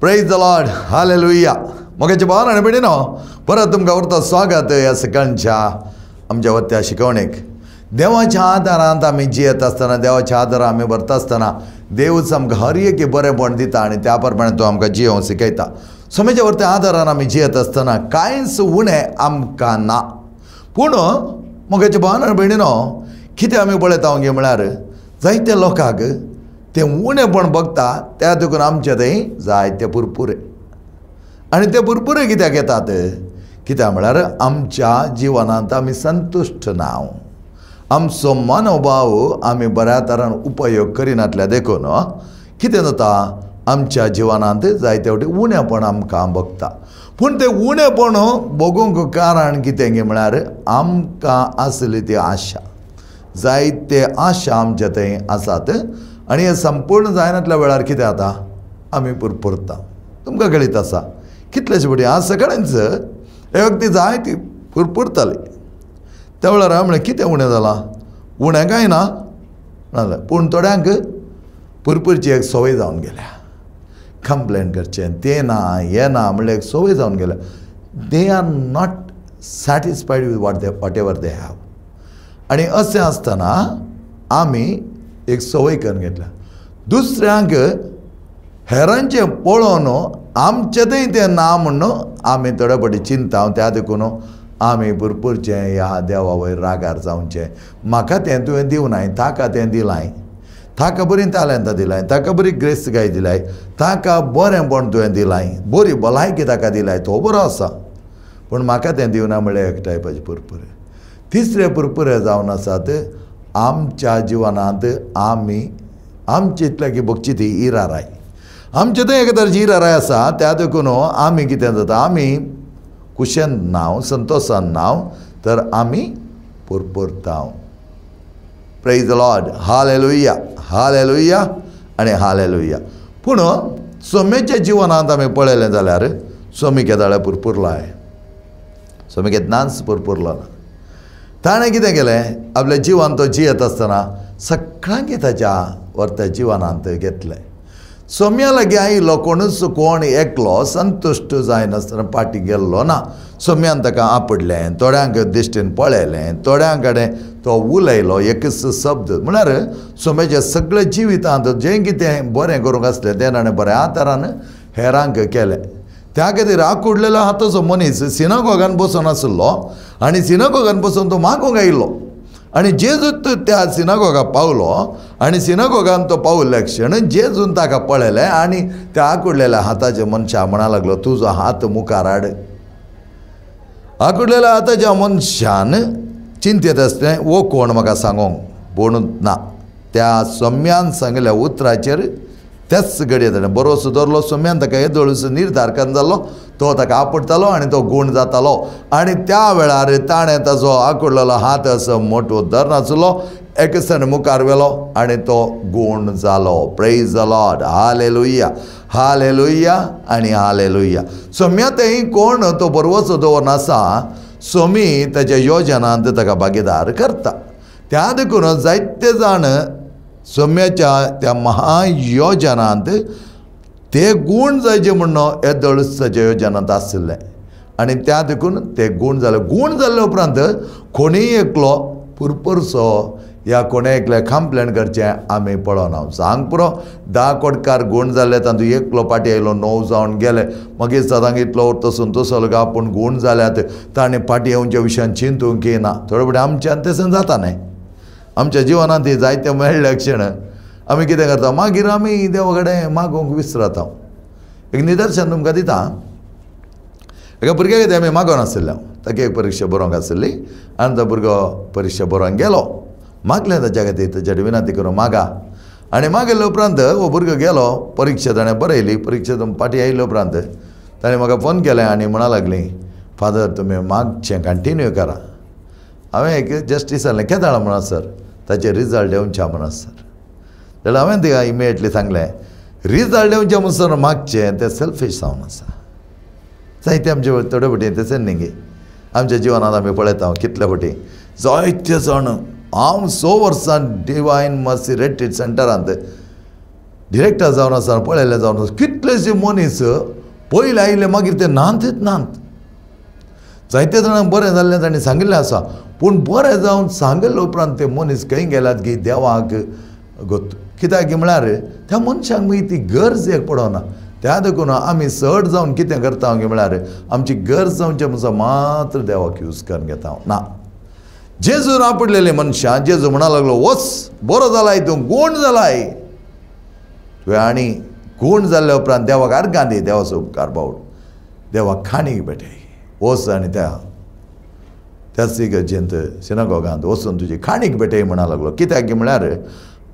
Praise the Lord, hallelujah. मोगाचे भावान आनी भयणीनो, परत तुमकां उरता स्वागत ह्या सकाळच्या आमच्या वत्या शिकवणेक. देवाच्या आदारांत आमी जियेत आसतना, देवाच्या आदारान आमी भरता आसतना देवूच आमकां हर एक बरेंपण दिता आनी त्या प्रमाणे तो आमकां जियोवंक शिकयता. सोमेच्या वरत्या आदारान आमी जियेत आसतना कांयच उणें आमकां ना. पूण मोगाचे भावान आनी भयणीनो, कितें आमी पळयता गे म्हळ्यार जायते लोकांक तें उणेंपण बगता, त्या देखून आमचें थंय जायते पुरपुरे. आनी ते पुरपुरे कित्याक येतात? कित्याक म्हळ्यार आमच्या जिवनांत आमी संतुश्ट ना, आमचो मनोभाव आमी बऱ्या तरान उपयोग करिनातल्या देखून कितें जाता, आमच्या जिवनांत जायते फावटी उणेंपण आमकां बगता. पूण तें उणेंपण बगूंक कारण कितें गे म्हळ्यार आमकां आसली ती आशा, जायते आशा आमच्या थंय आसात आनी हें संपूर्ण जायनातल्या वेळार कितें जाता, आमी पुरपुरता. तुमकां कळीत आसा कितलेशे फावटी आज सकाळींच एक ती जाय ती पुरपुरताली. त्या वेळार हांवें म्हणलें कितें उणें जालां? उणें कांय ना म्हणलें, पूण थोड्यांक पुरपुरची एक संवय जावन गेल्या. कंप्लेन करचें, तें ना हें ना म्हणल्यार एक संवय जावन गेल्या. They are not satisfied with what they whatever they have. आनी अशें आसतना आमी एक संवय करून घेतल्या, दुसऱ्यांक हेरांचें पळोवन आमचें थंय तें ना म्हणून आमी थोडे फावटी चिंता, त्या देखून आमी भरपूरचें ह्या देवा वयर रागार जावचें. म्हाका तें तुवें दिवनाय, ताका तें दिलाय, ताका बरी तालेंतां दिलाय, ताका बरी ग्रेस गाय दिलाय, ताका बरेंपण तुवें दिलाय, बरी भलायकी ताका दिलाय, तो बरो आसा, पूण म्हाका तें दिवना म्हळ्यार एक टायपाचें पुरपुरे. तिसरे पुरपुरे जावन आसात आमच्या जिवनांत आमी आमचे इतल्या की बगची ती इराराय, आमचे थंय एका तरेची इराराय आसा. त्या देखून आमी कितें जाता, आमी कुशेन नांव, संतोशान नांव, तर आमी पुरपुरता. Praise the Lord, hallelujah, hallelujah आनी हालेलुया. पूण सोमेच्या जिवनांत आमी पळयलें जाल्यार सोमी केदाळे पुरपुरलाय, सोमी केन्नाच पुरपुरलो ना. ताणें कितें केलें, आपल्या जिवन तो जियेत आसतना सगळ्यांक ताच्या वर्त्या जिवनांत घेतलें. सोम्या लागीं आयिल्लो कोणूच कोण एकलो संतुश्ट जायनासतना फाटीं गेल्लो ना. सोम्यान ताका आपडलें, थोड्यांक दिश्टीन पळयलें, थोड्यां कडेन तो उलयलो एकच शब्द. म्हळ्यार सोम्याच्या सगळ्या जिवितांत जें कितें बरें करूंक आसलें तें ताणें बऱ्या तरान हेरांक केलें. त्या खातीर आकुडलेलो हाताचो मनीस सिनागोगान बसून आसलो आनी सिनागोगान बसून तो मागूंक आयिल्लो आनी जेजूत त्या सिनागोगा पावलो आनी सिनागोगान तो पावल्ल्या क्षण जेजून ताका पळयलें आनी त्या आकुडलेल्या हाताच्या मनशा म्हणा लागलो, तुजो हात मुखार हाड. आकुडलेल्या हाताच्या मनशान चिंतेत आसलें, वो कोण म्हाका सांगोंक, पूण ना, त्या सोम्यान सांगिल्ल्या उतराचेर त्याच घडये ताणें बरोसो दवरलो. सोम्यान ताका येदोळूच निर्धार करून जाल्लो, तो ताका आपडटालो आनी तो गूण जातालो. आनी त्या वेळार ताणें ताजो आकुडलेलो हात असो मोटो धरनासलो, एकच ताणें मुखार व्हेलो आनी तो गूण जालो. Praise the Lord, hallelujah, hallelujah आनी हालेलुया. सोम्या थंय कोण तो बरवचो दवरनासा, सोमी ताच्या योजनांत ताका भागीदार करता. त्या देखून जायते जाण सोम्याच्या त्या महायोजनांत ते गूण जायचे म्हणून येदोळूच ताच्या योजनांत आशिल्लें आनी त्या देखून ते गूण जाले. गूण जाल्ले उपरांत कोणीय एकलो पुरपुरचो या कोणें एकलें कंप्लेन करचें आमी पळोवना. सांग पुरो, 10 कोटकार गूण जाले, तातूंत एकलो फाटीं आयलो, 9 जावन गेले. मागीर सदांक इतलो उरतो संतोश जालो काय आपूण गूण जाल्यात, ताणें फाटीं येवच्या विशयान चिंतूंक येना. थोडे फावटी आमच्यान तशें जाता न्हय, आमच्या जिवनांत जायते मेळ्ळे क्षण आमी कितें करता, मागीर आमी देवा कडेन मागूंक विसरता. एक निदर्शन तुमकां दिता. एका भुरग्या कितें आमी मागोन आशिल्ले, ताका एक परिक्षा बरोवंक आशिल्ली आनी तो भुरगो परिक्षा बरोवंक गेलो. मागलें ताच्या खातीर, ताच्या विनंती करून मागा. आनी मागयल्ले उपरांत हो भुरगो गेलो, परिक्षा ताणें बरयली. परिक्षा फाटीं आयले उपरांत ताणें म्हाका फोन केलें आनी म्हणा लागली, फादर तुमी मागचें कंटिन्यू करा. हांवें एक जस्ट विचारलें, केदाळ म्हणा सर ताचे रिजल्ट येवच्या म्हणा सर. जाल्यार हांवें तिका इमिडिएटली सांगलें, रिजल्ट येवच्या म्हणसर मागचें तें सेल्फीश जावन आसा. जायते आमचे थोडे फावटी तशें न्ही गे, आमच्या जिवनांत आमी पळयता कितले फावटी जायते जाण. हांव 6 वर्सां डिवायन मर्सी रिट्रीट सेंटरांत डिरेक्टर जावन आसतना पळयल्लें जावन आसा कितलेशे मनीस पयले आयिल्ले मागीर ते नांतच नात. जायते जाणांक बरें जाल्लें तांणी सांगिल्लें आसा पूण बरें जावन सांगिल्ले उपरांत ते मनीस खंय गेल्यात की देवाक गोत कित्याक म्हळ्यार त्या मनशांक मागीर ती गरज एक पडना. त्या देखून आमी चड जावन कितें करता म्हळ्यार आमची गरज जावचे म्हणसर मात्र देवाक यूज करून घेता ना. जेजून आपडलेले मनशां जेजू म्हणा लागलो वच बरो जालाय तूं गूण जालाय तुवें आनी गूण जाल्ल्या उपरांत देवाक आर्गां दी देवाचो उपकार बावड देवाक खाणीक भेटय वच आनी त्या त्याच इगर्जेंत सिनागोगांत वचून तुजी खाणीक भेटय म्हणा लागलो. कित्याक म्हळ्यार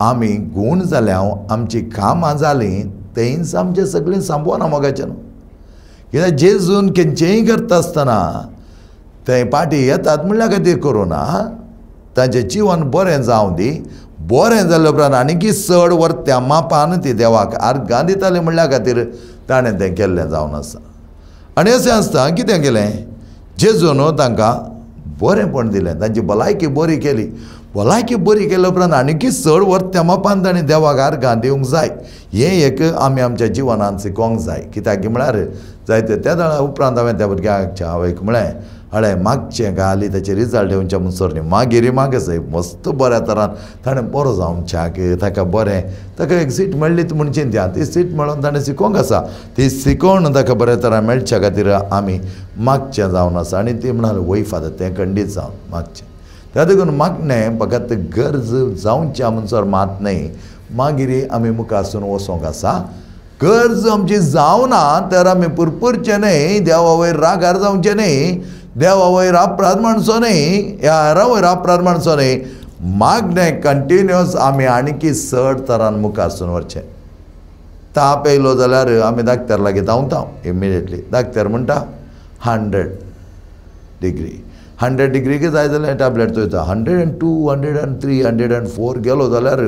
आमी गूण जाल्या आमची कामां जालीं तेंच आमचें सगळें सांबोना मोगाचें न्हू. कित्याक जेजून खंयचेंय करता आसतना थंय पाटी येतात म्हणल्या खातीर करूं ना तांचें जिवन बरें जावं दी बरें जाल्या उपरांत आनीकी चड वर्त्या मापान ती देवाक आर्गां दिताली म्हणल्या खातीर ताणें तें केल्लें जावन आसा. आनी अशें आसता कितें केलें जेजून तांकां बरेंपण दिलें तांची भलायकी बरी केली. भलायकी बरी केल्या उपरांत आनीकी चड वर्त्या मापान ताणें देवाक आर्गां दिवंक जाय. हें एक आमी आमच्या जिवनांत शिकोंक जाय. कित्याक म्हळ्यार जायते त्या वेळा उपरांत हांवें त्या भुरग्याक आवयक म्हळें हळे मागचें घाली ताचे रिजल्ट येवचे म्हणसर न्ही मागीर मागचे मस्त बऱ्या तरान ताणें बरो जावच्याक ताका बरें ताका एक सीट मेळ्ळी म्हणची त्या ती सीट मेळोन ताणें शिकोवंक आसा ती शिकोवन ताका बऱ्या तरान मेळच्या खातीर आमी मागचें जावन आसा. आनी ती म्हणाली वय फादर तें खंडीत जावन मागचें. त्या देखून मागणें फकत गरज जावच्या म्हणसर मात न्हय मागीर आमी मुखारसून वचोंक आसा. गरज आमची जावना तर आमी पुरपुरचें न्हय देवा वयर रागार जावचें न्हय देवा वयर अपराध माणचो न्हय ह्या हेरा वयर अपराध माणचो न्हय. मागणें कंटिन्युअस आमी आनीकी चड तरान मुखारसून वचचें. ताप येयलो जाल्यार आमी डाक्टर लागीं धांवता इमिडिएटली. डाक्टर म्हणटा 100 डिग्री 100 डिग्रीक जाय जाल्यार टॅबलेट चोयता 102 103 104 गेलो जाल्यार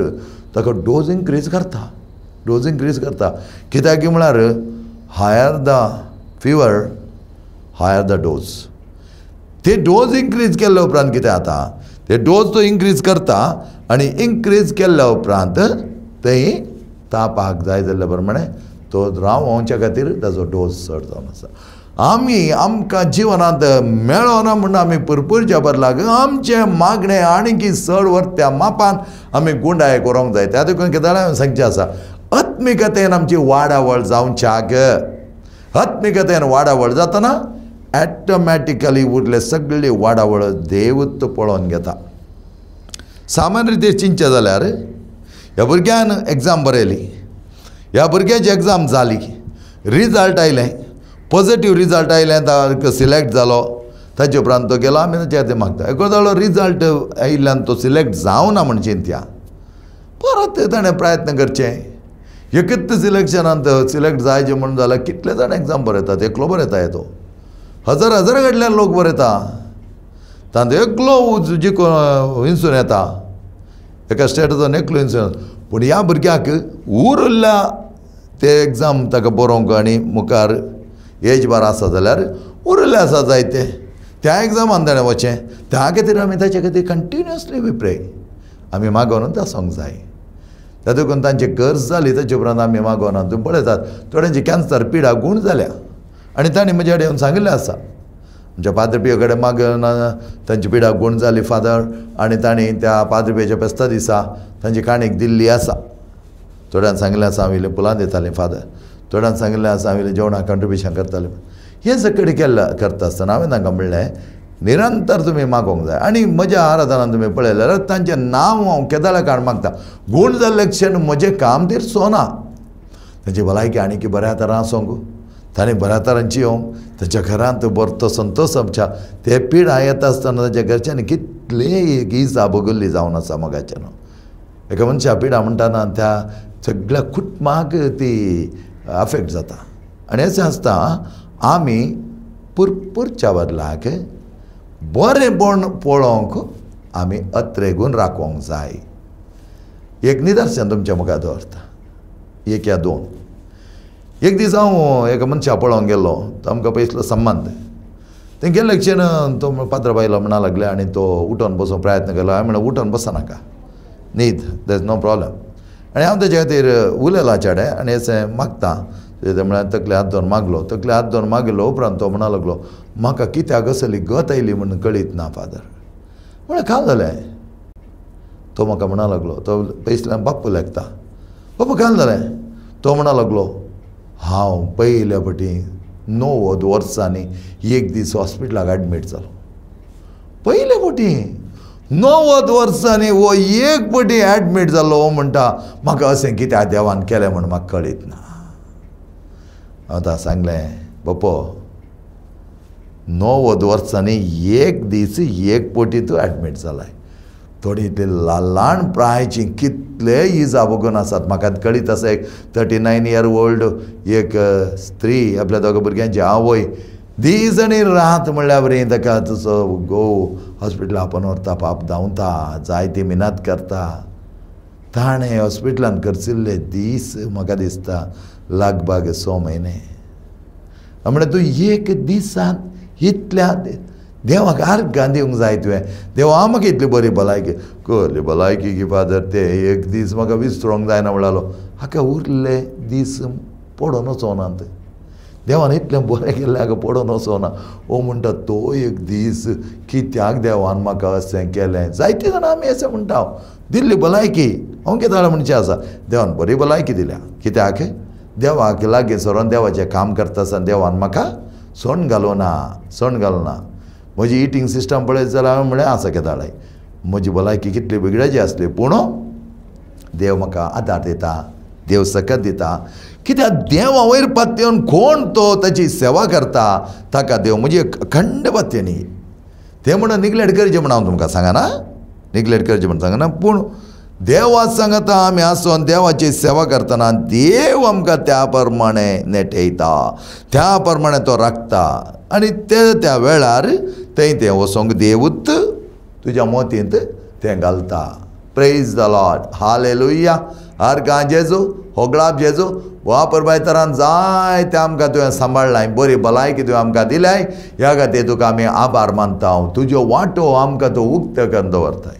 ताका डोज इनक्रीज करता डोज इनक्रीज करता. कित्याक म्हळ्यार higher the fever higher the dose. ते डोज इनक्रीज केल्ल्या उपरांत कितें जाता ते डोज तो इनक्रीज करता आनी इनक्रीज केल्ल्या उपरांत थंय तापाक जाय जाल्ल्या प्रमाणे तो रावोवच्या खातीर ताजो डोज चड जावन आसा. आमी आमकां जिवनांत मेळना म्हूण आमी पुरपुरच्या बदलाक आमचें मागणें आनीकी चड वर्त्या मापान आमी गुंडाय करूंक जाय. त्या देखून कितें हांवें सांगचें आसा आत्मिकतेन आमची वाडावळ जावच्याक आत्मिकतेन वाडावळ जातना ऑटोमॅटिकली उरले सगळी वाडावळ देवूच पळोवन घेता. सामान्य रितीन चिंतचें जाल्यार ह्या भुरग्यान एग्जाम बरयली ह्या भुरग्याची एग्जाम जाली रिजल्ट आयलें पॉजिटीव रिजल्ट आयलें ताका सिलेक्ट जालो ताचे उपरांत तो गेलो आमी ताचे खातीर मागता एखादो रिजल्ट आयिल्ल्यान तो सिलेक्ट जावना म्हण चिंतया परत ताणें प्रयत्न करचें. एकच सिलेक्शनांत सिलेक्ट जायचें म्हण जाल्यार कितले जाण एग्जाम बरयतात एकलो बरयता येतो हजार हजार कडल्यान लोक बरयता तांतूं एकलो जिको इन्सून येता एका स्टेटाचो एकलो इन्सून. पूण ह्या भुरग्याक उरल्या ते एग्जाम ताका बरोवंक आनी मुखार एज बार आसा जाल्यार उरले आसा जायते त्या एग्जामान ताणें वचें. त्या खातीर आमी ताचे खातीर कंटिन्युअसली we pray आमी मागोवन आसूंक जाय. त्या देखून तांची गरज जाली ताचे उपरांत आमी मागोवना. तुमी पळयतात थोड्यांची कॅन्सर पिडा गूण जाल्या आनी तांणी म्हज्या कडेन येवन सांगिल्लें आसा आमच्या पाद्रपियो कडेन मागून तांची पिडा गूण जाली फादर आनी तांणी त्या पाद्रपियाच्या फेस्ता दिसा तांची काणीक दिल्ली आसा. थोड्यान सांगिल्लें आसा हांव इल्लें फुलां दितालीं फादर थोड्यान सांगिल्लें आसा हांव इल्लें जेवणाक कंट्रिब्युशन करतालें. हें सगळें केल्लें करता आसतना हांवें तांकां म्हणलें निरंतर तुमी मागोवंक जाय. आनी म्हज्या आराधनान तुमी पळयलें जाल्यार तांचें नांव हांव केदाळा काड मागता गूण जाल्ले क्षण म्हजें काम तिरसो ना तांची भलायकी आनीकी बऱ्या तरान आसूंक तांणी बऱ्या तरान जियोंक तांच्या घरांत बरो तो संतोश आमच्या ते पिडा येता आसतना तांच्या घरच्यांनी कितली इजा भोगल्ली जावन आसा मोगाचें न्हू. एका मनशा पिडा म्हणटाना त्या सगळ्या कुटुंबाक ती अफेक्ट जाता. आनी अशें आसता आमी पुरपुरच्या बदलाक बरेंपण पळोवंक आमी अत्रेगून राखोवंक जाय. एक निदर्शन तुमच्या मुखार दवरता एक या दोन. एक दीस हांव एका मनशा पळोवंक गेल्लो तो आमकां पयसलो संबंद थंय गेल्ले क्षण तो पात्र बायलो म्हणा लागले आनी तो उठोन बसूंक प्रयत्न केलो. हांवें म्हणलें उठोन बसनाका न्हीद there is no problem. आनी हांव तेजे खातीर उलयलां चेडे आनी अशें मागता म्हळ्यार तकले हात दवरून मागलो. तकले हात दवरून मागिल्लो उपरांत तो म्हणा लागलो म्हाका कित्याक असली गत आयली म्हणून कळीत ना फादर. म्हळ्यार काल जालें? तो म्हाका म्हणा लागलो, तो पयसल्यान बाप्पू लेखता, बाप्पू काल जालें? तो म्हणा लागलो हांव पयल्या फावटी 90 वर्सांनी एक दीस हॉस्पिटलाक एडमीट जालो. पयले फावटी 90 वर्सांनी हो एक फावटी एडमीट जालो. हो म्हणटा म्हाका अशें कित्याक देवान केलें म्हूण म्हाका कळीत ना. हांव ताका सांगलें बाप्पो 90 वर्सांनी एक दीस एक फावटी तूं एडमीट जालाय. थोडी ते ल्हान प्रायची कितले इजा भोगून आसात म्हाका कळीत आसा. एक 39 इयर ओल्ड एक स्त्री आपल्या दोगा भुरग्यांची आवय दीस आनी रात म्हणल्यार बरी ताका तुजो घोव हॉस्पिटलाक आपोवन व्हरता, पाप धांवता, जायती मिनात करता. ताणें हॉस्पिटलान खर्चिल्ले दीस म्हाका दिसता लगभग 6 म्हयने. म्हळ्यार तूं एक दिसांत इतल्या देवाक आर्गां दिवंक जाय तुवें. देवा म्हाका इतली बरी भलायकी कसली भलायकी की फादर ते एक दीस म्हाका विसरोंक जायना म्हणलो. हाका उरले दीस पडोन वचोनात, देवान इतलें बरें केल्लें हाका पडोन वचोना. ओ म्हणटा तो एक दीस कित्याक देवान म्हाका अशें केलें. जायते जाणां आमी अशें म्हणटा दिल्ली भलायकी हांव कितें म्हणचें आसा देवान बरी भलायकी दिल्या कित्याक देवाक लागीं सरोन देवाचें काम करता आसतना देवान म्हाका सण घालूना, सण घालना. म्हजी इटींग सिस्टम पळयत जाल्यार हांवें म्हळें आसा केदाळाय म्हजी भलायकी कितली बिगडाची आसली पूण देव म्हाका आदार दिता, देव सकत दिता. कित्याक देवा वयर पातयेवन कोण तो ताची सेवा करता ताका देव म्हजी अखंड पातयेणी. तें म्हणून निग्लेक्ट करचें म्हण हांव तुमकां सांगना, निग्लेक्ट करचें म्हण सांगना, पूण देवा सांगता आमी आसून देवाची सेवा करतना देव आमकां त्या प्रमाणे नेटयता, त्या प्रमाणे तो राखता आनी ते त्या वेळार थंय तें वचोंक देवूत तुज्या मोतींत तें घालता. Praise the Lord, hallelujah. आर्गां जेजू, होगळाप जेजू, वापर बायतरान जाय तें आमकां तुवें सांबाळ्ळाय, बरी भलायकी तुवें आमकां दिल्याय, ह्या खातीर तुका आमी आभार मानता. तुज्यो वांटो आमकां तूं उक्त्यो करून दवरताय.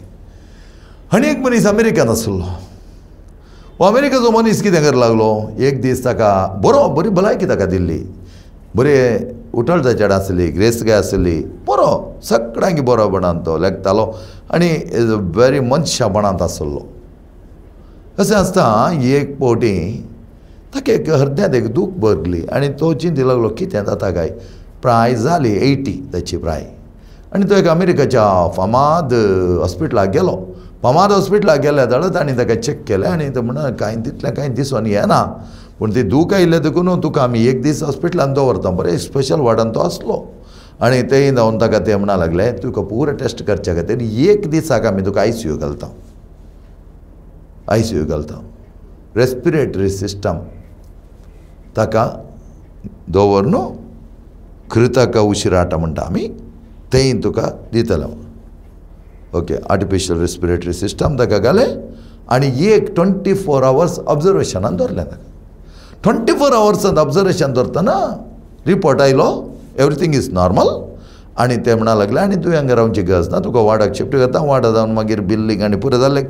आनी एक मनीस अमेरिकान आसलो. हो अमेरिकाचो मनीस कितें करूंक लागलो, एक दीस ताका बरो बरी भलायकी ताका दिल्ली, बरी उटळ चेड आसली, ग्रेसगाय आसली, बरो सगळ्यांक बरो पणान तो लेखतालो आनी वेरी मनशापणांत आसलो. अशें आसता एक फावटी ताका एक हृदयांत एक दूख भरली आनी तो चिंती लागलो कितें जाता काय. प्राय जाली 80 ताची प्राय आनी तो एक अमेरिकाच्या फामाद हॉस्पिटलाक गेलो. फामाद हॉस्पिटलाक गेल्या जाल्यार तांणी ताका चॅक केलें आनी तो म्हणा कांय तितलें कांय दिसून येना, पूण ती दूख आयिल्लें देखून तुका आमी एक दीस हॉस्पिटलान दवरता. बरें स्पेशल वॉर्डान तो आसलो आनी थंय जावन ताका ते म्हणा लागले तुका पुरो टेस्ट करच्या खातीर एक दिसाक आमी तुका आयसीयू घालता, आयसीयू घालता. रेस्पिरेटरी सिस्टम ताका दवर न्हू कृतक उशिराटा म्हणटा आमी, थंय तुका दितले. ओके, आर्टिफिशियल रेस्पिरेटरी सिस्टम ताका घालें आनी एक 24 आवर्स ऑब्जर्वेशनान दवरलें ताका. 24 आवर्सान ऑब्जर्वेशन दवरतना रिपोर्ट आयलो एवरीथींग is normal आनी ते म्हणा लागले आनी तुवें हांगा रावची गरज ना, तुका वार्डाक शिफ्ट करता, वार्डा जावन मागीर बिल्डींग आनी पुरो जालें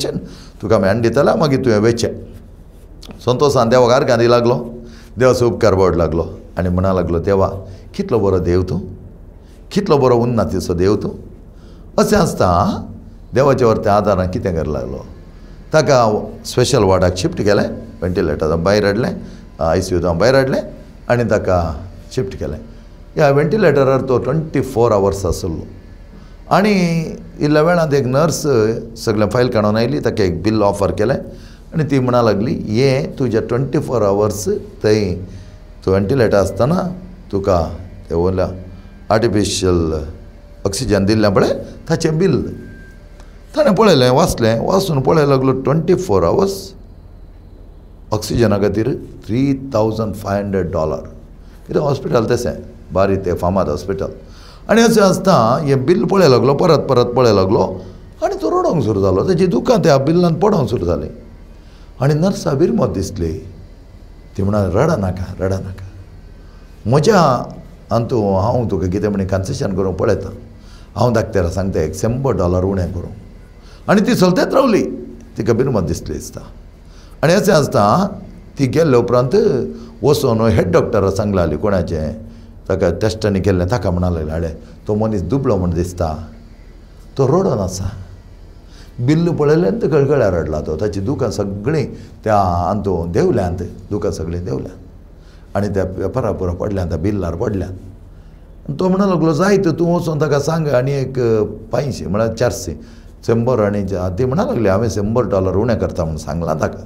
तुका आमी हाडून दितले, मागीर तुवें वेचें. संतोषान देवाक आर्गां दी लागलो, देवाचो उपकार बोड लागलो आनी म्हणा लागलो देवा कितलो बरो देव तूं, कितलो बरो उन्नतीचो देव तूं. अशें आसता देवाच्या वरत्या आदारान कितें करूंक लागलो, ताका स्पेशल वॉर्डाक शिफ्ट केलें, वेंटिलेटर भायर हाडलें, आयसीयू भायर हाडलें आनी ताका शिफ्ट केलें. ह्या वेंटिलेटरार तो 24 आवर्स आसलो आनी इल्ल्या वेळांत एक नर्स सगळें फायल काडून आयली, ताका एक बिल ऑफर केलें आनी ती म्हणा लागली हें तुज्या 24 आवर्स थंय तूं वेंटिलेटर आसतना तुका तें वयल्या आर्टिफिशियल ऑक्सिजन दिल्लें पळय ताचें बील. ताणें पळयलें, वाचलें, वाचून पळय लागलो 24 आवर्स ऑक्सिजना खातीर $3,500. कितें हॉस्पिटल तशें बारी तें फामाद हॉस्पिटल. आनी अशें आसता हें बील पळय लागलो, परत परत पळय लागलो आनी तो रडोंक सुरू जालो, तेजी दुकां त्या बिल्लान पडोंक सुरू जालीं आनी नर्सा बिरमत दिसली. ती म्हणा रडा नाका, रडा नाका, म्हज्या अंतू हांव तुका कितें म्हण कन्सेशन करूंक पळयता, हांव डाक्टरा सांगता एक $100 उणें करूंक. आनी ती चलतेच रावली, तिका बिरमत दिसली दिसता. आनी अशें आसता ती गेल्ले उपरांत वचून हेड डॉक्टरा सांगलाली कोणाचें ताका टेस्टांनी केल्लें ताका म्हणा लागलें हाडे तो मनीस दुबळो म्हूण दिसता, तो रडोन आसा, बिल्ल पळयलें तर गळगळ्या रडला तो, ताची दुकां सगळीं त्या अंतू देवल्यांत, दुकां सगळीं देवल्यांत आनी त्या पेपरा पुरो पडल्यात, त्या बिल्लार पडल्यात. तो म्हणा लागलो जायत तूं वचून ताका सांग आनी एक 500 म्हळ्यार 400 100 आनी ती म्हणा लागली हांवें $100 उणें करता म्हूण सांगलां ताका.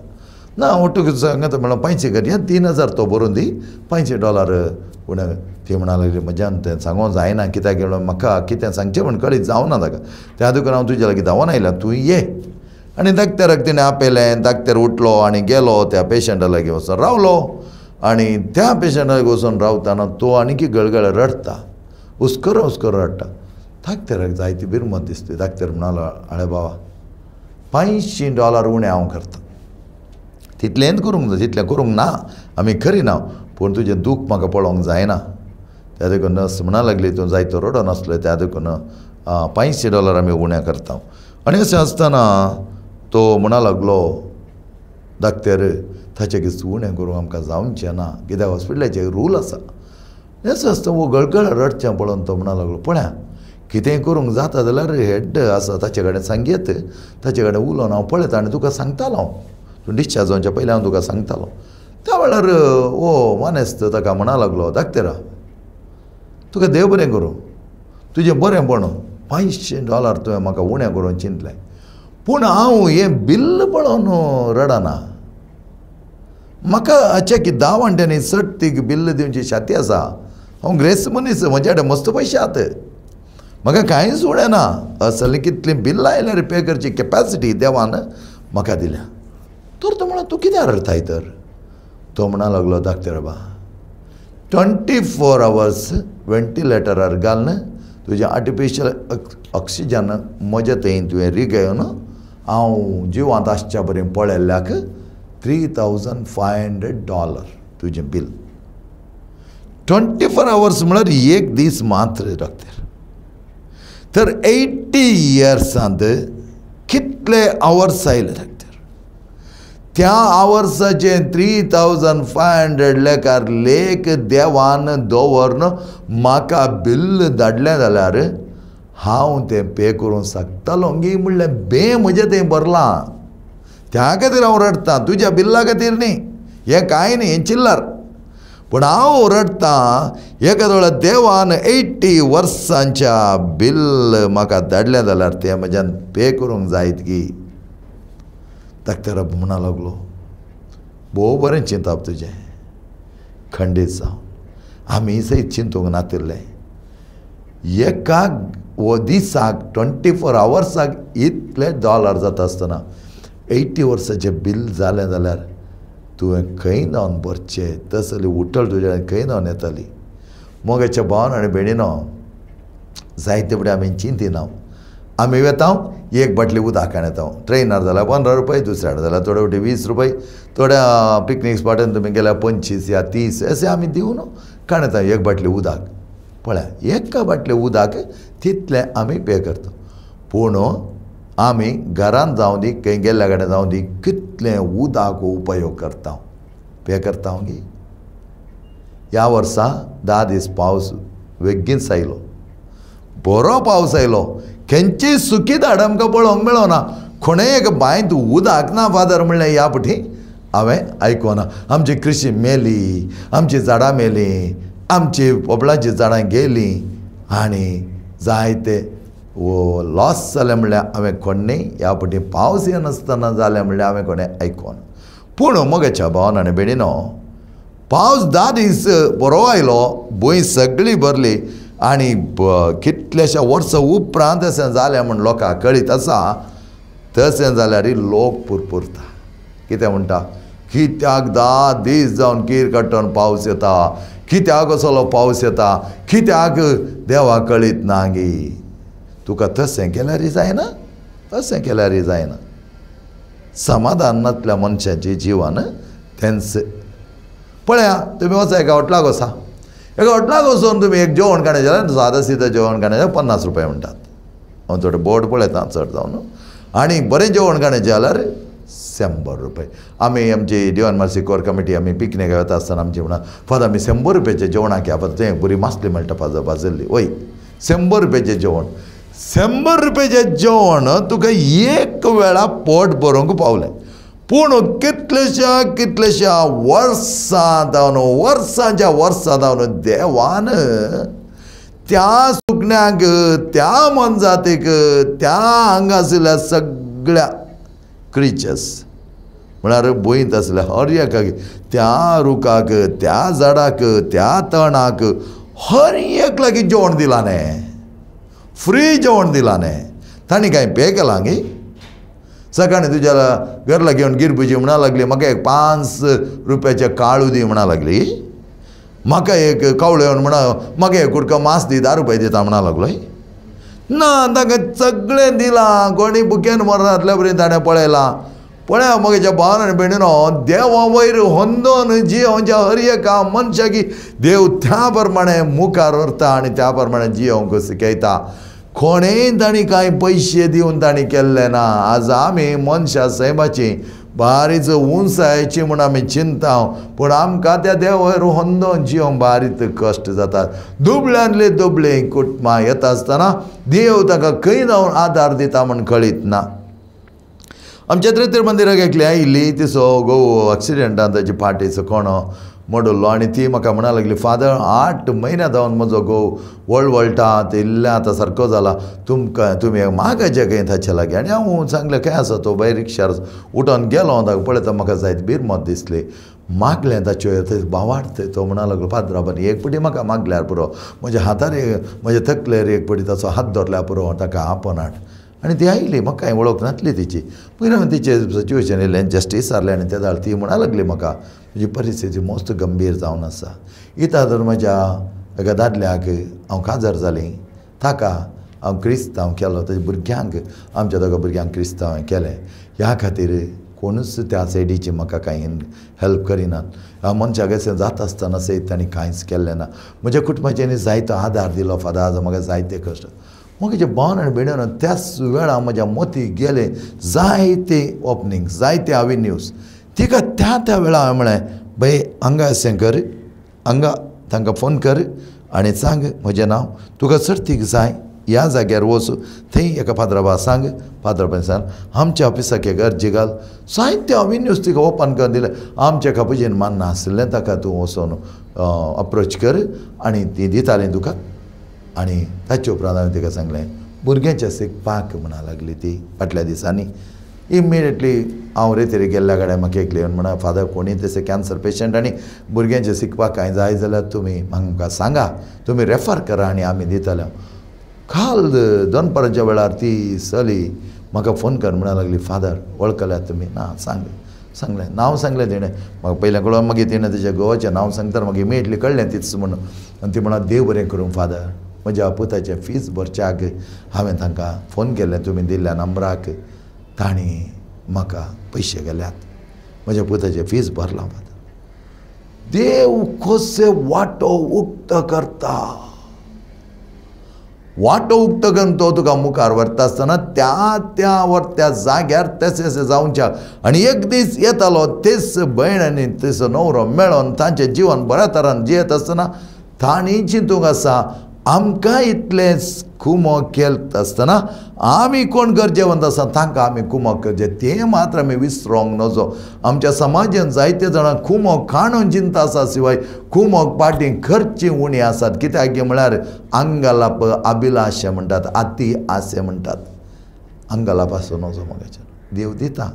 ना ओटूक सांगता म्हणल्यार 500 करया, 3000 तो बरोवन दी, $500 उणें. ती म्हणा लागली म्हज्यान तें सांगोंक जायना, कित्याक म्हणल्यार म्हाका कितें सांगचें म्हूण कळीत जावना ताका, त्या देखून हांव तुज्या लागीं धांवोन आयलां, तूं ये. आनी डाक्टराक तिणें आपयलें, डाक्टर उठलो आनी गेलो त्या पेशंटा लागीं वचून रावलो. आनी त्या पेशंटा लागीं वचून रावतना तो आनीकी गळगळ रडटा, हुस्करो हुस्करो रडटा. डाक्टराक जायती बिरमत दिसली. डाक्टर म्हणालो आळे बाबा $500 उणें हांव करता, तितलेंच करूंक जाय, तितलें करूंक ना आमी खरी ना, पूण तुजें दूख म्हाका पळोवंक जायना. त्या देखून नर्स म्हणा लागली तूं जायतो रडोन आसलो, त्या देखून $500 आमी उणें करता. आनी अशें आसतना तो म्हणा लागलो डाक्टर ताचे कितें उणें करूंक आमकां जावचें ना, कित्याक हॉस्पिटलाचे रूल आसा. अशें आसतना वो गळगळ रडचें पळोवन तो म्हणा लागलो पळया कितेंय करूंक जाता जाल्यार हेड आसा ताचे कडेन सांगयत, ताचे कडेन उलोवन हांव पळयता आनी तुका सांगतालो हांव, तूं डिस्चार्ज जावच्या पयलीं हांव तुका सांगतालो. त्या वेळार ओ मानेस्त ताका म्हणा लागलो डाक्टरा तुका देव बरें करूं, तुजें बरें पण $500 तुवें म्हाका उणें करूंक चिंतलें, पूण हांव हें बिल्ल पळोवन रडना, म्हाका हाचे की 10 वांट्यांनी सट बिल्ल दिवची छाती आसा, हांव ग्रेस्त मनीस, म्हज्या कडेन मस्त पयशे आत, म्हाका कांयच उणें ना, असली कितलीं बिल्लां आयल्यार पे करची कॅपेसिटी देवान म्हाका दिल्या. तर तो म्हणा तूं कित्याक रडताय तर? तो म्हणा लागलो डाक्टर बा 24 आवर्स वेंटिलेटरार घालून तुजें आर्टिफिशियल ऑक्सिजन म्हज्या थंय तुवें रिगयन हांव जिवांत आसच्या बरें पळयल्ल्याक $3,500 तुजें बील. 24 आवर्स म्हळ्यार एक दीस मात्र डॉक्टर. तर 80 इयर्सांत कितले आवर्स आयले डॉक्टर? त्या आवर्साचे 3,500 लेखार लेख देवान दवरन म्हाका बिल्ल धाडलें जाल्यार हांव तें पे करूंक शकतालो गी म्हणलें बे म्हजें तें भरलां, त्या खातीर हांव रडटां, तुज्या बिल्ला खातीर न्ही, हें कांय न्ही, हें चिल्लर, पूण हांव रडटां एका दोळ्या देवान 80 वर्सांच्या बिल्ल म्हाका धाडलें जाल्यार तें म्हज्यान पे करूंक जायत गी. डाक्टर म्हणा लागलो भोव बरें चिंतप तुजें, खंडीत जावं आमी सयत चिंतूंक नातिल्लें, एका दिसाक 24 आवर्साक इतले डॉलर जाता आसतना 80 वर्साचें बील जालें जाल्यार तुवें खंय जावन भरचें, तसली उटल तुज्या खंय जावन येताली. मोगाच्या भावान आनी भयणीनो जायते फुडें आमी चिंतिना, आमी वेता एक बाटली उदक हाडून येता, ट्रेनार जाल्यार 15 रुपये, दुसऱ्या जाल्यार थोडे फावटी 20 रुपये, थोड्या पिकनीक स्पॉटान तुमी गेल्यार 25 या 30 अशें आमी दिवन काडून येता एक बाटली उदक. पळया एका बाटले उदक तितलें आमी पे करता, पूण आमी घरान जावं दी खंय गेल्ल्या कडेन जावं दी कितलें उदक उपयोग करता, पे करता गी. ह्या वर्सा 10 दीस पावस बेगीनच आयलो, बरो पावस आयलो, खंयची सुकी झाड आमकां पळोवंक मेळना, कोणेय एक बांयत उदक ना फादर म्हणलें ह्या फावटी हांवें आयकुना. आमची कृशी मेली, आमची झाडां मेलीं, आमची पोपळाचीं झाडां गेलीं आनी जायते लॉस जालें म्हणल्यार हांवें कोणें ह्या फावटी पावस येनासतना जालें म्हणल्यार हांवें कोणें आयकुना. पूण मोगाच्या भावान आनी भयणीनो पावस 10 दीस बरो आयलो, भूंय सगळी भरली आनी कितल्याश्या वर्सां उपरांत अशें जालें म्हूण लोकांक कळीत आसा. तशें जाल्यार लोक पुरपुरता, कितें म्हणटा, कित्याक 10 दीस जावन कीर काडटन पावस येता, कित्याक असलो पावस येता, कित्याक देवाक कळीत ना गी. तुका तशें केल्यार जायना, तशें केल्यार जायना. समाधान नातल्या मनशाचें जिवन तेंच. पळया तुमी वचा एका हॉटलाक वचा, एका हॉटलाक वचून तुमी एक जेवण खाणें जाल्यार सादा सिदा जेवण खाणें जाल्यार 50 रुपया म्हणटात. हांव थोडें बोर्ड पळयता चड जावन, आनी बरें जेवण खाणें जाल्यार 100 रुपये. आमी आमची दिवान मार्सी कोर कमिटी आमी पिकनीक वता आसतना आमची म्हणा फादर आमी 100 रुपयाचें जेवणाक या फादर, थंय बरी मासली मेळटा फादर भाजल्ली. वय 100 रुपयाचें जेवण, 100 रुपयाचें जेवण तुका एक वेळा पोट भरूंक पावलें. पूण कितलेश्या कितलेश्या वर्सां जावन, वर्सांच्या वर्सां जावन देवान त्या सुकण्याक, त्या मनजातीक, त्या हांगा आशिल्ल्या सगळ्या क्रिचर्स म्हळ्यार भुंयत आसल्या हर एकाक, त्या रुखाक, त्या झाडाक, त्या तणाक, हर एक लागीं जेवण दिलां न्ही, फ्री जेवण दिलां न्ही. तांणी कांय पे केलां गे? सकाळीं तुज्या घरला घेवन गिरबुजी म्हणा लागली, म्हाका एक 5 रुपयाचें काळू दी म्हणा लागली, म्हाका एक कावळो येवन म्हणा म्हाका एक कुडको मांस दी 10 रुपया दिता म्हणा लागलो. ना, तांकां सगळें दिलां. कोणी भुकेन मरनासल्या परी ताणें पळयलां. पळया म्हज्या भावान आनी भयणीनो, देवा वयर होंदोन जियोवच्या हर एका मनशाक देव त्या प्रमाणे मुखार व्हरता आनी त्या प्रमाणे जियोवंक शिकयता. कोणेय तांणी कांय पयशे दिवन तांणी केल्लें ना. आज आमी मनशां सैमाची बारीच उंचायची म्हूण आमी चिंता, पूण आमकां त्या देवार होंदोन जियोवंक बारीक कश्ट जातात. दुबळ्यांतली दुबळीं कुटुंबां येता आसतना देव तांकां खंय जावन आदार दिता म्हूण कळीत ना. आमच्या त्रितर मंदिराक एकली आयिल्ली, तिचो घोव एक्सिडेंटान ताची फाटीचो कोणो मोडल्लो आनी ती म्हाका म्हणा लागली, फादर 8 म्हयन्या जावन म्हजो घोव वळवळटा, ते इल्लें आतां सारको जाला, तुमकां तुमी मागाचे खंय ताचे लागीं. आनी हांव सांगलें खंय आसा तो, बाय रिक्षार उठोन गेलो. ताका पळयता म्हाका जायत बिरमत दिसली. मागलें ताच्यो थंय भावार्थ तो म्हणा लागलो, पाद्राबान एक पटी म्हाका मागल्यार पुरो, म्हज्या हातार म्हज्या तकलेर एक पटी ताचो हात धरल्यार पुरो, ताका आपोनाट. आनी ती आयली, म्हाका कांय वळख नासली तिची. मागीर हांवें तिचें सिच्युएशन येयलें जस्ट विचारलें आनी तेदाळ ती म्हणा लागली म्हाका, म्हजी परिस्थिती मस्त गंभीर जावन आसा. इता तर म्हज्या एका दादल्याक हांव काजार जालीं, ताका हांव क्रिस्तांव केलो, ताच्या भुरग्यांक, आमच्या दोगा भुरग्यांक क्रिस्तांव हांवें केलें. ह्या खातीर कोणूच त्या सायडीची म्हाका कांय हेल्प करिनात. ह्या मनशाक अशें जाता आसतना सयत तांणी कांयच केल्लें ना. म्हज्या कुटुंबाच्यानी जायतो आदार दिलो फादर, आज म्हाका जायते कश्ट. म्हजे भावन आनी भयणीनो, त्याच वेळार म्हज्या मोती गेले जायते ओपनिंग, जायते अवेन्यूज. तिका त्या त्या वेळार हांवें म्हळें, बाय हांगा अशें कर, हांगा तांकां फोन कर आनी सांग म्हजें नांव, तुका सर्तीक जाय ह्या जाग्यार वच, थंय एका पाद्राबा सांग, पाद्राबान सांग आमच्या ऑफिसाक एक अर्जी घाल. जायते अवेन्यूज तिका ओपन करून दिलें. आमच्या कापुजीन मान्ना आशिल्लें ताका तूं वचोन अप्रोच कर आनी ती दितालीं तुका. आनी ताचे उपरांत हांवें तिका सांगलें, भुरग्यांच्या शिकपाक म्हणा लागली ती फाटल्या दिसांनी. इमिडिएटली हांव रेतेरी गेल्ल्या कडेन म्हाका एकली येवन म्हणा, फादर कोणी तशें कॅन्सर पेशंट आनी भुरग्यांचें शिकपाक कांय जाय जाल्यार तुमी म्हाका सांगा, तुमी रेफर करा आनी आमी दितले. काल दनपाराच्या वेळार ती चली म्हाका फोन कर म्हणा लागली, फादर वळखल्यात तुमी? ना, सांग सांगलें नांव सांगलें तिणें म्हाका पयलें कळोन. मागीर तिणें तिच्या घोवाचें नांव सांगता म्हाका इमिडिएटली कळ्ळें तीच म्हणून. आनी ती म्हणा, देव बरें करूं फादर, म्हज्या पुताचें फीज भरच्याक हांवें तांकां फोन केल्लें तुमी दिल्ल्या नंबराक, तांणी म्हाका पयशे गेल्यात, म्हज्या पुताचें फीज भरलां फादर. देव कशे वाटो उक्तो करता, वाटो उक्तो करून तो तुका मुखार व्हरता आसतना त्या त्या वर त्या जाग्यार तशें अशें जावच्या. आनी एक दीस येतालो तेच भयण आनी तेचो न्हवरो मेळोन तांचें जिवन बऱ्या तरान जियेत आसतना तांणी चिंतूंक आसा, आमकां इतलें कुमो केल्त आसतना आमी कोण गरजेवंत आसा तांकां आमी कुमोक करचें, तें मात्र आमी विसरोंक नजो. आमच्या समाजान जायते जाणां कुमोक काणून चिंता आसा शिवाय कुमोक पाटी खर्ची उणी आसात. कित्याक म्हळ्यार अंगलाप अभिलाशे म्हणटात, आती आसे म्हणटात. अंगलाप आसूं नजो म्हाका देव दिता.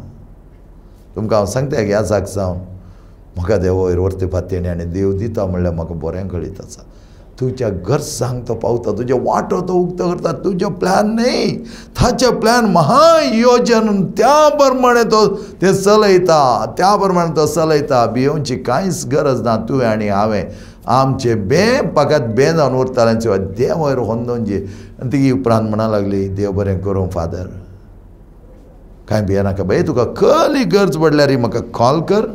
तुमकां हांव सांगता ह्या जाग जावन म्हाका देव वयर व्हरती फातेणी आनी देव दिता म्हणल्यार म्हाका बरें कळीत आसा. तुज्या गरजांक तो पावता, तुजे वाटो तो उक्तो करता, तुजे प्लॅन न्ही ताचे प्लॅन महायोजन त्या प्रमाणे तो ते चलयता, त्या प्रमाणे तो चलयता. भियोवची कांयच गरज ना. तुवें आनी हांवें आमचे बें फकत बें जावन उरतालें शिवाय देव वयर होंदोवची. आनी ती उपरांत म्हणा लागली, देव बरें करूं फादर, कांय भियेनाका बाय, तुका कसली गरज पडल्यार म्हाका कॉल कर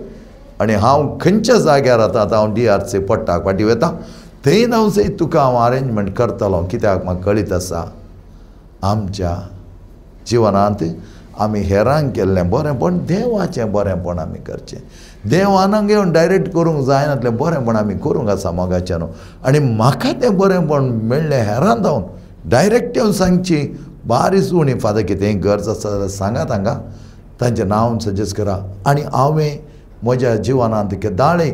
आनी हांव खंयच्या जाग्यार आतां हांव डी आर सी पट्टाक फाटीं वता थंय हांव सयत तुका हांव अरेंजमेंट करतलो. कित्याक म्हाका कळीत आसा आमच्या जिवनांत आमी हेरांक केल्लें बरेंपण देवाचें बरेंपण आमी करचें. देवान घेवन डायरेक्ट करूंक जायनातलें बरेंपण आमी करूंक आसा मोगाचें न्हू. आनी म्हाका तें बरेंपण मेळ्ळें हेरान जावन डायरेक्ट येवन सांगची बारीस उणी फादर कितेंय गरज आसा जाल्यार सांगात हांगा तांचें नांव सजेस्ट करा. आनी हांवें म्हज्या जिवनांत केदाळे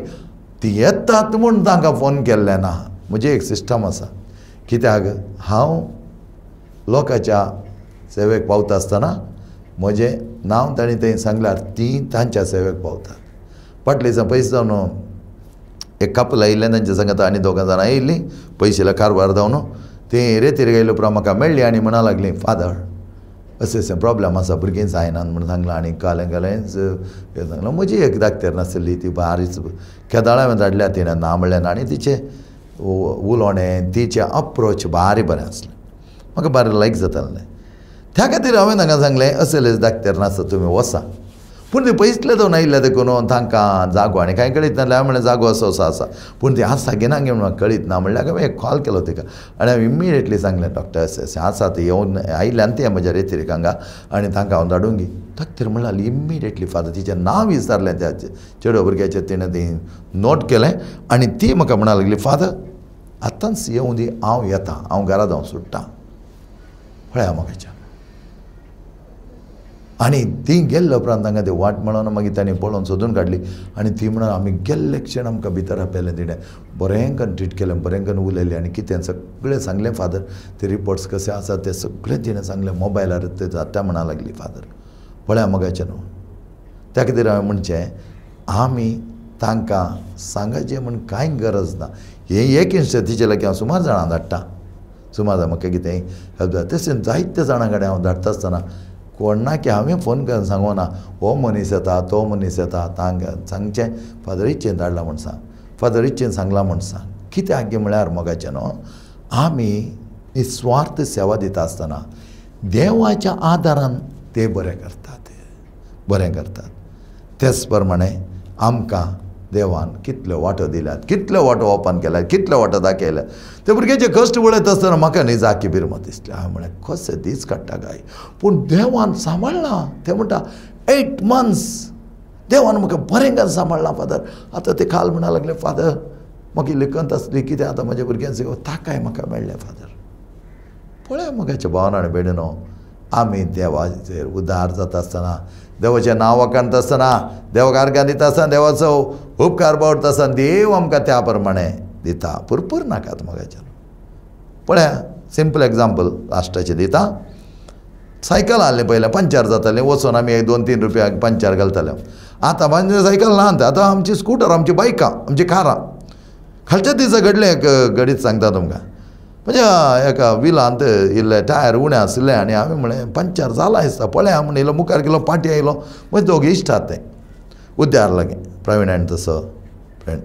ती येतात म्हूण तांकां फोन केल्लें ना. म्हजें एक सिस्टम आसा कित्याक हांव लोकांच्या सेवेक पावता आसतना म्हजें नांव तांणी थंय सांगल्यार तीं तांच्या सेवेक पावतात. फाटले दिसा पयशे जावन एक कपल आयिल्लें तांच्या सांगात आनी दोगां जाणां आयिल्लीं पयशेला कारबार जावन तीं रेतीर गेले उपरांत म्हाका मेळ्ळी आनी म्हणा लागलीं फादर अशें अशें प्रोब्लम आसा भुरगीं जायनात म्हूण सांगलां आनी कालें कालेंच सांगलां. म्हजी एक दाक्तेर नासली ती बारीच केदाळा हांवें धाडल्या तिणें ना म्हणलें ना आनी तिचें उलोवणें तिचें अप्रोच बारी बरें आसलें म्हाका बारें लायक जातालें. त्या खातीर हांवें तांकां सांगलें असलेच दाक्तेर नासता तुमी वचा. पूण ते पयसले जावन आयिल्ले देखून तांकां जागो आनी कांय कळीत नासलें. हांवें म्हणलें जागो असो असो आसा पूण ती आसा की ना म्हूण म्हाका कळीत ना म्हणल्यार हांवें एक कॉल केलो तिका आनी हांवें इमिडिएटली सांगलें डॉक्टर अशें अशें आसा ते येवन आयिल्ल्यान ते म्हज्या रेतिरीक हांगा आनी तांकां हांव धाडूंक गी. डॉक्टर म्हणल्यार इमिडिएटली फादर तिचें नांव विचारलें त्या चेडो भुरग्याचें तिणें ती नोट केलें आनी ती म्हाका म्हणा लागली फादर आतांच येवं दी हांव येता हांव घरा जावन सुट्टा पळया म्हाका. आनी ती गेल्ले उपरांत तांकां ती वाट मेळोन मागीर तांणी पळोवन सोदून काडली आनी ती म्हणून आमी गेल्ले क्षण आमकां भितर आपयलें तिणें बरें करून ट्रीट केलें बरें करून उलयलें आनी कितें सगळें सांगलें फादर ते रिपोर्ट्स कशे आसात ते सगळें तिणें सांगलें मोबायलार ते जाता म्हणा लागली फादर पळया मोगाचें न्हू. त्या खातीर हांवें म्हणचें आमी तांकां सांगाचें म्हूण कांय गरज ना. हें एक इन्स्टंट तिचे लागीं हांव सुमार जाणां धाडटा सुमार जाणां म्हाका कितेंय हेल्प जाता तशें जायत्या जाणां कडेन हांव धाडटा आसतना कोणाक हांवें फोन करून सांगूना हो मनीस येता तो मनीस येता तांकां सांगचें फादर इच्छेन धाडला म्हूण सांग फादर इच्छेन सांगलां म्हूण सांग. कित्याक म्हळ्यार मोगाचें न्हू आमी निस्वार्थ सेवा दिता आसतना देवाच्या आदारान ते बरें करतात बरें करतात. तेच प्रमाणे आमकां देवान कितल्यो वाटो दिल्यात कितल्यो वाटो ओपन केल्यात कितल्यो वाटो दाखयल्यात. ते भुरग्याचे कश्ट पळयत आसतना म्हाका न्ही जाकी बिरमत दिसलें. हांवें म्हणलें कशें दीस काडटा काय पूण देवान सांबाळ्ळां. ते म्हणटा 8 months देवान म्हाका बरें करून सांबाळ्ळां फादर. आतां ते काल म्हणा लागले फादर म्हाका इल्ली खंत आसली कितें आतां म्हज्या भुरग्यांक ताकाय म्हाका मेळ्ळें फादर. पळय म्हज्या भावान आनी भयणीनो आमी देवाचेर उदार जाता आसतना देवाचें नांव वाखाणता आसतना देवाक आर्गां दिता आसतना देवाचो उपकार बावडटा आसतना देव आमकां त्या प्रमाणे दिता पुरपूर नाकात मोगाच्यान. पळया सिंपल एग्जाम्पल लास्टाचें दिता. सायकल आहलें पयलें पंचर जातालें वचोन आमी एक 2-3 रुपया पंचर घालताले. आतां पंचर सायकल ना आतां आमची स्कुटर आमची बायकां आमची कारां. खालच्या दिसा घडलें एक घडीत सांगता तुमकां म्हणजे एका विलांत इल्ले टायर उणें आशिल्लें आनी हांवें म्हणलें पंचर जालां दिसता पळया म्हण इल्लो मुखार गेलो पाटी आयलो मागीर दोग इश्ट आहात ते उद्यार लागीं प्रवीण आनी तसो फ्रेंड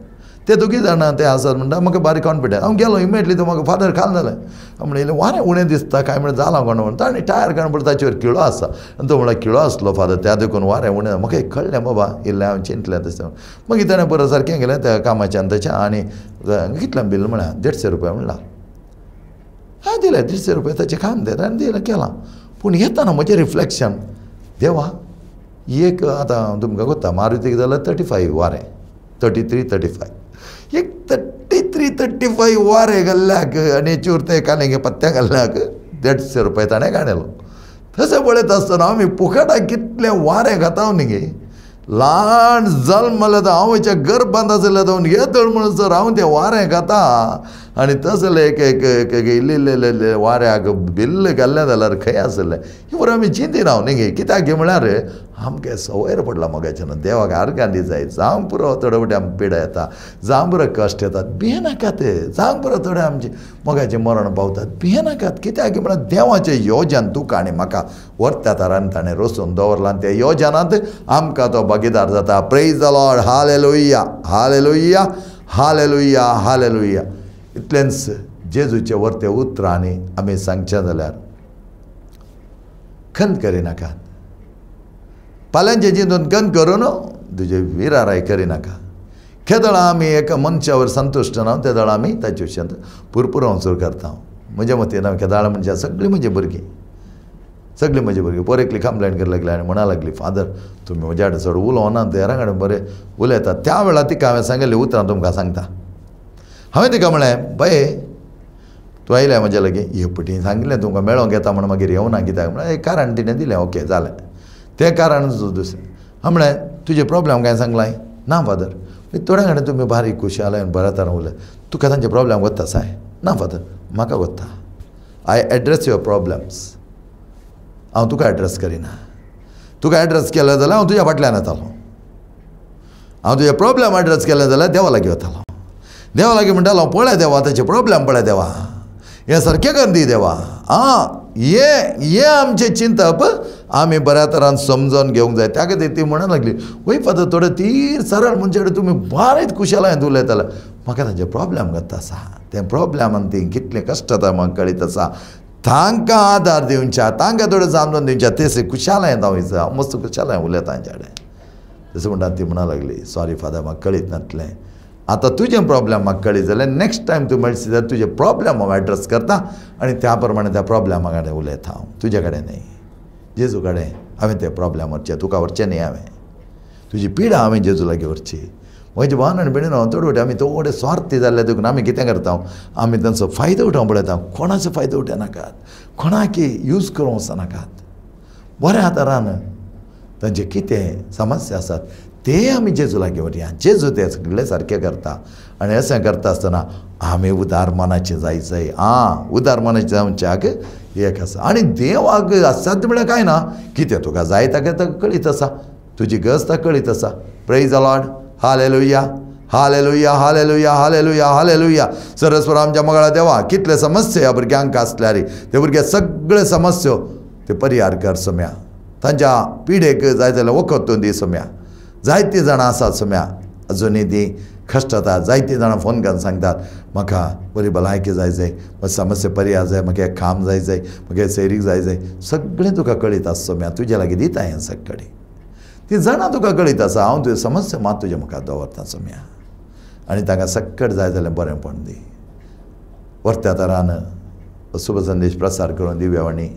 ते दोगी जाणां ते आसात म्हणटा म्हाका बारीक कॉन्फिडन्स. हांव गेलो इमिडिएटली तो म्हाका फादर खाल जालें हांव म्हणलें इल्लें वारें उणें दिसता काय म्हणलें जालां कोण म्हणटा आनी टायर काडून पळय ताचेर किळो आसा आनी तो म्हणल्यार किळो आसलो फादर त्या देखून वारें उणें म्हाका एक कळ्ळें बाबा इल्लें हांवें चिंतलें तशें. मागीर ताणें बरें सारकें गेलें त्या कामाच्यान ताच्या आनी कितलें बील म्हळ्यार 150 रुपया म्हणला. हांवें दिलें 150 रुपया ताचें काम दिलें आनी दिलें केलां. पूण येताना म्हजें रिफ्लेक्शन देवा एक आतां तुमकां कोत्ता मारुतीक जाल्यार 35 वारें 33 35 एक 33 35 वारें घाल्ल्याक आनी चुरते कालें पत्त्या घाल्ल्याक 150 रुपया ताणें काडलो. तशें पळयत आसतना आमी फुकटाक कितलें वारें खाता न्ही गे. ल्हान जल्मलें तर आवयच्या गर्भांत आसलें जावन येदोळ म्हणसर हांव तें वारें खाता आनी तसलें एक एक एक इल्लें इल्लें इल्लें वाऱ्याक बिल्ल घाल्लें जाल्यार खंय आसलें हें बरें आमी चिंतिना न्ही गे. कित्याक म्हळ्यार आमकां संवयर पडला मोगाच्यान देवाक आर्गां दी जाय जावंक पुरो थोडे फावटी आमकां पिडा येता जावंक पुरो कश्ट येतात भियेनाकात जावंक पुरो थोडे आमचे मोगाचें मरण पावतात भियेनाकात. कित्याक म्हळ्यार देवाचें योजन तुका आनी म्हाका व्हरता तारान ताणें रचून दवरलां आनी त्या योजनांत आमकां तो भागीदार जाता. Praise the Lord. Hallelujah hallelujah hallelujah hallelujah. इतलेंच जेजूचे वर्ते उतरांनी आमी सांगचें जाल्यार खंत करिनाकात पाल्यांचें चिंतून खंत करून तुजे विराराय करिनाका. केदळां आमी एका मनशावर संतुश्ट ना तेदळां आमी ताचे विशयांत पुरपुर वचून करता. म्हज्या मतीन हांव केदाळां म्हणजे सगळीं म्हजी भुरगीं सगळीं म्हजी भुरगीं पोर एकली कंप्लेन करूंक लागली आनी म्हणा लागली, फादर तुमी म्हज्या कडेन चड उलोवना, हेरां कडेन बरें उलयता. त्या वेळार तिका हांवें सांगिल्लीं उतरां तुमकां सांगता. हांवें तिका म्हळें, बाये तूं आयल्या म्हज्या लागीं, हे पटी सांगिल्लें तुमकां मेळोंक येता म्हण मागीर येवना कित्याक म्हळ्यार एक कारण तिणें दिलें. ओके जालें तें कारण दुसरें. हांवें म्हळें तुजें प्रॉब्लम कांय सांगलां? ना फादर. थोड्या कडेन तुमी बारीक खुशाल आनी बऱ्या तरान उलय, तुका तांचे प्रॉब्लम वता साय? ना फादर म्हाका वता. I address your problems. हांव तुका एड्रेस करिना. तुका एड्रेस केलें जाल्यार हांव तुज्या फाटल्यान येतालो. हांव तुजे प्रॉब्लम एड्रेस केलें जाल्यार देवा लागीं वतालो. देवा लागीं म्हणटालो, पळय देवा ताचे प्रॉब्लम पळय देवा, हें सारकें कर दी देवा. आं हें आमचें चिंतप आमी बऱ्या तरान समजून घेवंक जाय. त्या खातीर ती म्हणूंक लागली, वय फादर थोडे तीर सरळ मनशा कडेन तुमी बारीक खुशालायन उलयताले. म्हाका तांचे प्रॉब्लम करता आसा, तें प्रॉब्लमान ती कितलें कश्ट जाता म्हाका कळीत आसा. तांकां आदार दिवच्या, तांकां थोडें समजून दिवच्या, तें खुशालायन हांव मस्त खुशालायन उलयता तांच्या कडेन. तशें म्हणटा ती म्हणूंक लागली, सॉरी फादर म्हाका कळीत नासलें. आतां तुजें प्रॉब्लम म्हाका कळीत जाल्यार नेक्स्ट टायम तूं मेळशी जाल्यार तुजें प्रॉब्लम हांव एड्रेस करता आनी त्या प्रमाणे त्या प्रॉब्लमा कडेन उलयता हांव, तुजे कडेन न्हय, जेजू कडेन हांवें तें प्रॉब्लम व्हरचें, तुका व्हरचें न्हय. हांवें तुजी पिडा हांवें जेजू लागीं व्हरची. म्हजे भावान आनी भयणीन थोडे फावटी आमी थोडे स्वार्थी जाल्ले देखून आमी कितें करता, आमी तांचो फायदो उठोवंक पळयता. कोणाचो फायदो उठयनाकात, कोणाकी यूज करूंक वचनाकात. बऱ्या तरान तांचे कितें समस्या आसात ते आमी जेजू लागीं व्हरया. जेजू ते सगळे सारकें करता. आनी अशें करता आसतना आमी उदार मनाचे जाय जाय. आं उदार मनाचे जावच्याक एक आसा. आनी देवाक असाध्य म्हळ्यार कांय ना, कितें तुका जाय ताका कळीत आसा, तुजी गरज ताका कळीत आसा. Praise the Lord. Hallelujah, hallelujah, hallelujah, hallelujah, hallelujah. सरस्वर आमच्या मगळा देवा, कितले समस्या ह्या भुरग्यांक आसल्यार ते भुरगे सगळे समस्यो ते परिहार कर सोम्या. तांच्या पिडेक जाय जाल्यार वखद तूं दी सोम्या. जायतीं जाणां आसात सोम्या अजुनूय ती कश्टतात. जायतीं जाणां फोन करून सांगतात, म्हाका बरी भलायकी जाय जाय, म्हाका समस्या परिहार जाय, म्हाका एक काम जाय जाय, म्हाका सैरीक जाय जाय. सगळें तुका कळीत आसा सोम्या, तुज्या लागीं दिता हें सगळें. ती जाणां तुका कळीत आसा. हांव तुजे समस्या मात तुज्या मुखार दवरता सोम्या. आनी तांकां सक्कट जाय जाल्यार बरेंपण दी. वर्त्या तरान शुभ संदेश प्रसार करून दिव्यवाणी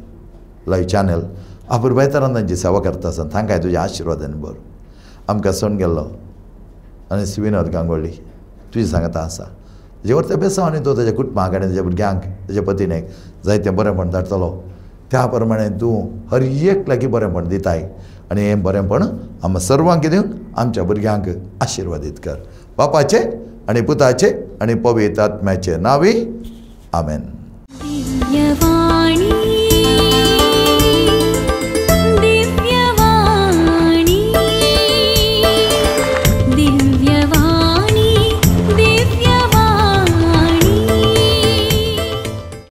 लायव चॅनल अपुरबाय तरान तांची सेवा करता आसतना तांकांय तुज्या आशिर्वादान बरो. आमकां सोडून गेल्लो आनी विनोद गांगोळी तुजी सांगता आसा, तेजे वरतें बेसांव आनी तो ताज्या कुटुंबाक आनी ताज्या भुरग्यांक ताज्या पतीणेक जायतें बरेंपण धाडटलो. त्या प्रमाणे तूं हर एक लागीं बरेंपण दिताय आनी हें बरेंपण आमकां सर्वांक दिवन आमच्या भुरग्यांक आशिर्वादीत कर. बापाचे आनी पुताचे आनी पवित्र आत्म्याचे नांवी आमेन.